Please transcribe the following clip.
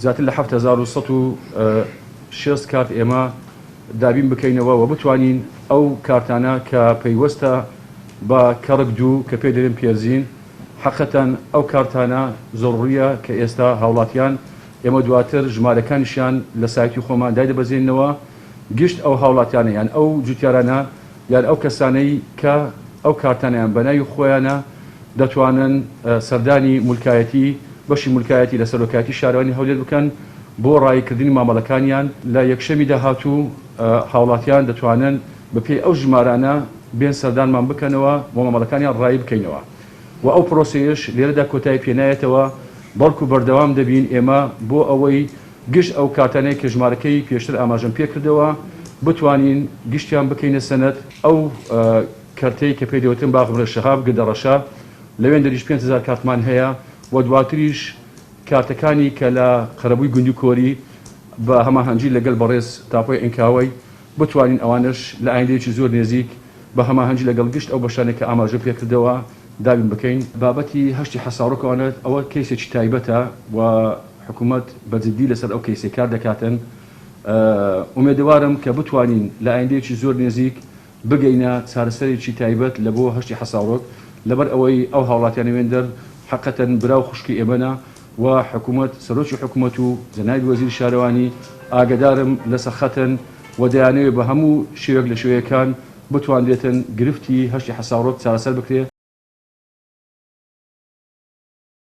زیاتر لە 7160 کارت ئێمە دابین بکەینەوە و بتوانین ئەو کارتانە کە پەیوەستە بە کەڕک دوو کە پێی دەلێن پێرزین حەقەتەن ئەو کارتانە زەروریە کە ئێستا هاوڵاتیان ئێمە دواتر ژمارەکانیشیان لە سایتی خۆمان دایدەبەزێنینەوە گشت ئەو هاوڵاتیانە یان ئەو جوتیارانە یان ئەو کەسانەی کە ئەو کارتانەیان بەناوی خۆیانە دەتوانن سەردانی مولکایەتی بەشی مولکایەتی لە سەرۆکایەتی شارەوانی هەولێر بکەن بۆ ڕاییکردنی مامەڵەکانیان، لە یەکشەمی داهاتوو هاوڵاتیان دەتوانن بەپێی ئەو ژمارانە بێن سەردانمان بکەنەوە و مامەڵەکانیان ڕایی بکەینەوە و ئەو پرۆسەیەش لێرەدا کۆتایی پێنایەتەوە بەڵکو بەردەوام دەبین ئێمە بۆ ئەوەی گشت ئەو کارتانەی کە ژمارەکەی پێشتر ئاماژەم پێکردەوە بتوانین گشتیان بکەینە سەنەد ئەو کەرتەی کە پێی دەوترن باغمرە شەهاب گردەڕەشە لەوێندەریش 5000 کارتمان هەیە و دواتریش کارتەکانی کە لە قەرەبووی گوندی کۆری بە هەماهەنگی لەگەل بەڕێز تاپۆی عینکاوەی بتوانین ئەوانەش لە ئایندەیەکی زۆر نێزیک بە هەماهەنگی لەگەڵ گشت ئەو بەشانەی کە ئاماژەم پێکردەوە دابین بکەین. بابەتی هەشتی حەسارۆک ئەوانە ئەوە کەیسێکی تایبەتە و حکوومەت بە جددی لەسەر ئەو کەیسەی کار دەکاتن. ئومێدەوارم کە بتوانین لە ئایندەیەکی زۆر نێزیک بگەینە چارەسەرێکی تایبەت لە بۆ هەشتی حەسارۆک لەبەر ئەوەی ئەو هاوڵاتیانە وێندەر حەقەتەن برا و خوشکی ئێمەنە و حکومەت سەرۆکی حکومەت و جەنابی وەزیری شارەوانی ئاگەدارم لەسەر خەتن و دەیانەوێ بە هەموو شێوەیەک لە شێوەیەکان بتوانرێتن گرفتی هەشتی حەسارۆک چارەسەر بکرێ.